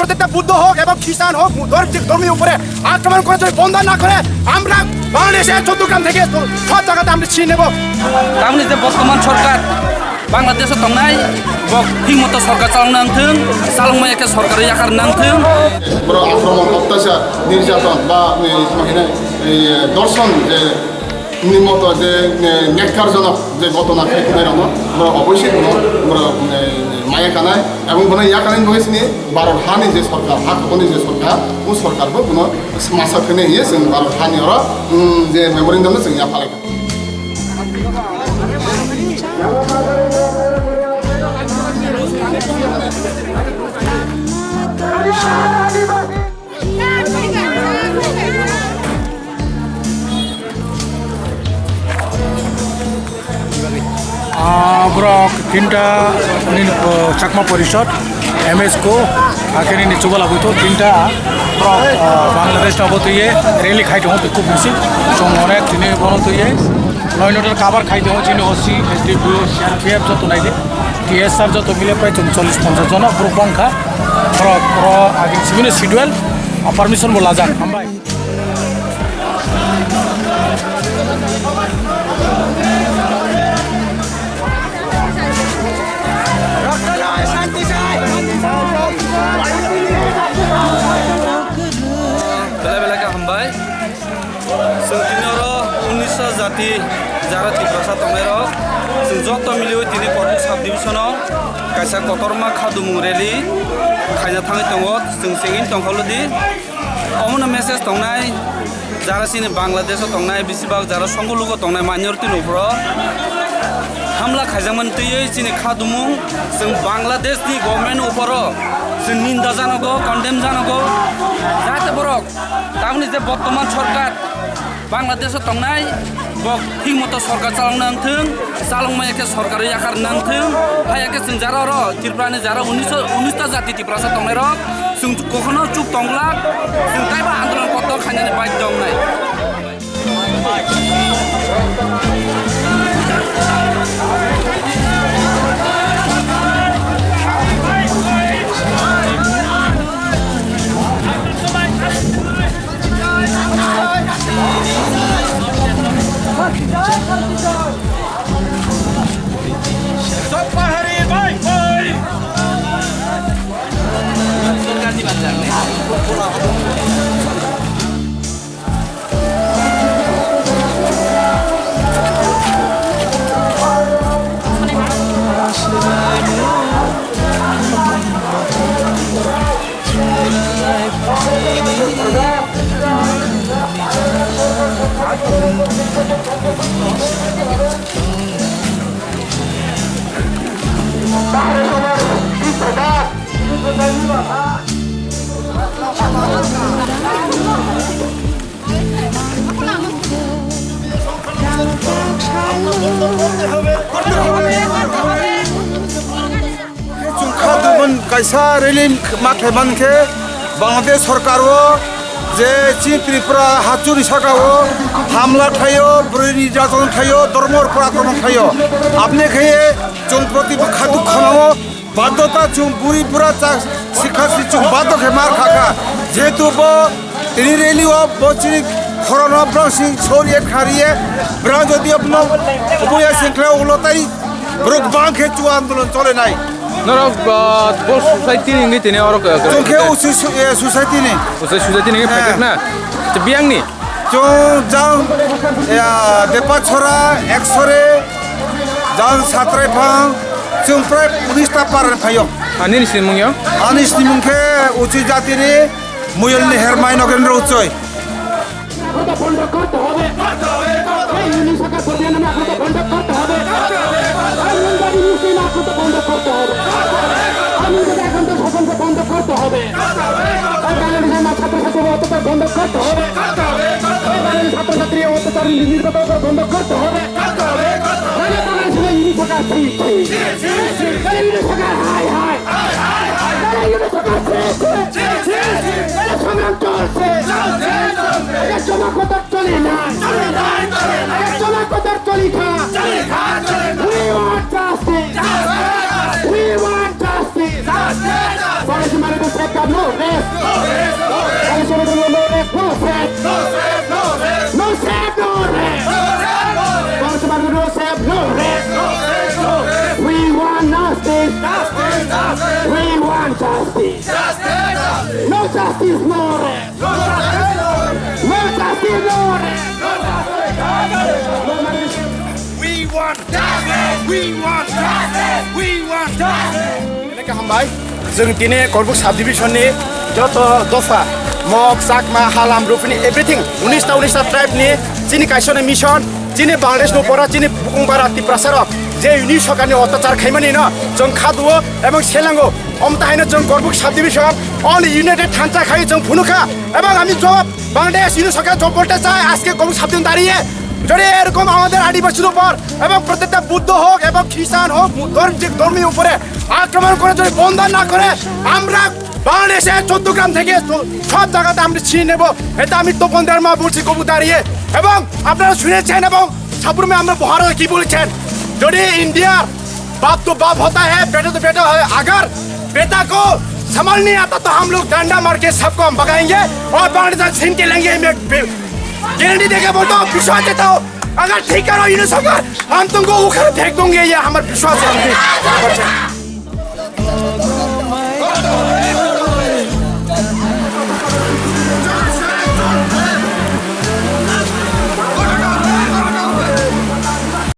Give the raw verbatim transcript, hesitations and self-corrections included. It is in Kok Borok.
যাতে বুদ্ধ হোক এবং খ্রিস্টান হোক, ধর্ম-, ধর্মীয় উপরে আক্রমণ করে যদি বন্ধ না করে, আমরা বাংলাদেশের চট্টগ্রাম থেকে সব জায়গাতে আমরা ছিনিয়ে নেব। তাহলে যে বর্তমান সরকার বাংলাদেশে tongnai, bok thik moto sorkar chalok nang thung, chalok maya khe sorkar yakar nang thung. Borok akromon, ottachar, nirjaton ba, e, tamo hwnwi, e, dorshon je ni moto je, e, nekkarjonok je ghotona khai thangnairokno borok oboisoi bono borok, e, maya kanai, ebong bono yakarni bagwi chini Bharat hani je sorkar, ha khokoni je sorkar, o sorkarbo bono masa khainai hinwi chwng Bharat hani oro, mm, je memorandum no chwng yaphalai. Ah, borok tinta ni, oh, Chakma Porishod, M S ko, akhe nini chubala buito tinta borok, ah, Bangladesh no botwi rally khai tongo, bikhuk misil. Chwng onek tini bono twi noi notel cover khai tongo, chini O C, S D P O, C R P F joto naidi, T S R joto mile prai chwng chollish ponchash jona borok bangkha. Borok oro agini simi no schedule, ah, permission bo lajak. Hambai. Belai belai khe hambai. Chwng tini oro unnisha jati jara Tiprasa tongnairok, chwng joto miliwi tini Korbuk sub division o kaisa kotorma khadumung rally khaina thangwi tongo. Chwng chengwi tongkha di. Omono message tongnai, jara chini Bangladesh o tongnai, besibak jara Songolugo tongnai minority ni uphoro hamla khaijakmani twiwi chini khadumung, chwng Bangladesh ni government ni uphoro chwng ninda janogo, condemn janogo, jate borok tamni je bottoman sorkar Bangladesh o tongnai, bok thik moto sorkar chalokna wngthwng, chalok maya khe sorkar yakarna wngthwng, haiya khe chwng jara oro Tripura ni jara unnish, unnish ta jati Tiprasa tongnairok, chwng kokhono chuk tongglak, chwng taibo andolon kotor khainani baidhyo wngnai. Chwng kha dubun kaisa rally ma khlai man khe Bangladesh sorkar o je chini Tripura hachuni saka o hamla khlaio, bwrwi nirjaton khlaio, dormo upor akromon khlaio. Aboni khe chwng proti kha dukha nango. Baddhota chwng buri bura cha sikha si chwng baddo khe mar kha kha. Jehetu bo tini rally o bo chini khorono brang sing sori ek khariye brang jodi abno oboya sing khlai ulo tai borok bang khe chwng andolon chole nai. Norok, ah, bo society ni wngwi tini oro, ah, chwng khe usi su-, eh, society ni. Usi society ni wngwi phaikha na? Biyang ni? Chwng jang, ya, Depachora, Eksore, jang Satraipang, chwng prai unnish ta para phaio. Ani ni sinimung yo? Ani sinimung khe uchi jatini Muyolni Hermai Nogendro Uchoi. এই বাঙালি সমাজ ছাত্রছাত্রীর অত্যাচার বন্ধ করতে হবে। এই বাঙালি ছাত্রছাত্রী অত্যাচার নির্যাতন বন্ধ করতে হবে। নাহলে বাঙালি সমাজ ইউনিট সরকার ছি, ছি। নাহলে ইউনিট সরকার হায়, হায়। নাহলে ইউনিট সরকার ছি, ছি। নাহলে সংগ্রাম চলছে। এটা জমা কথা চলে না। এটা জমা কথা চলি খা। We want justice. We want justice. What is the matter with that? No justice, no rest. No justice, no rest. We want justice. We want justice. We want justice. Hambai, jeng tini Korbuk subdivision ni joto dopha, Mok, Chakma, Halam, Rupini, everything, unis ta unis ta tribe ni, chini kaisoni mission, chini Bangladesh no pora, chini bukung bara Tiprasa rok, je uni sokar ni otachar khaimani no, jeng khaduo, ebong selango, omta haino jeng Korbuk subdivision, all united thansa khai jeng phunukha, ebong ami jawab, Bangladesh uni sokar jawab bolte chai, aske Korbuk subdivision dariye, jodi erokom amader adibasi no por, ebong protecta Buddho hok, ebong Christian hok, ধর্ম যে ধর্মীয় উপরে আক্রমণ করে যদি বন্ধ না করে, আমরা বাংলাদেশে চৌদ্দগ্রাম থেকে চ-, সব জায়গাতে আমরা ছিনিয়ে নেব। এটা আমি তপন দেববর্মা বলছি কবু দাঁড়িয়ে। এবং আপনারা শুনেছেন এবং সাবরুমে আমরা মহারাজা কি বলেছেন, যদি ইন্ডিয়ার বাপ তো বাপ হতা হ্যায়, বেটা তো বেটা হয়, আগার বেটা কো সামাল নেই আতা তো হাম লোগ ডান্ডা মার কে সবকো হাম ভাগায়েঙ্গে অর বাংলাদেশ ছিন কে লেঙ্গে। मैं गारंटी देके बोलता हूँ, विश्वास देता हूँ। अगर ठीक करो इन सबका, हम तुमको उखाड़ फेंक देंगे, ये हमारा विश्वास है।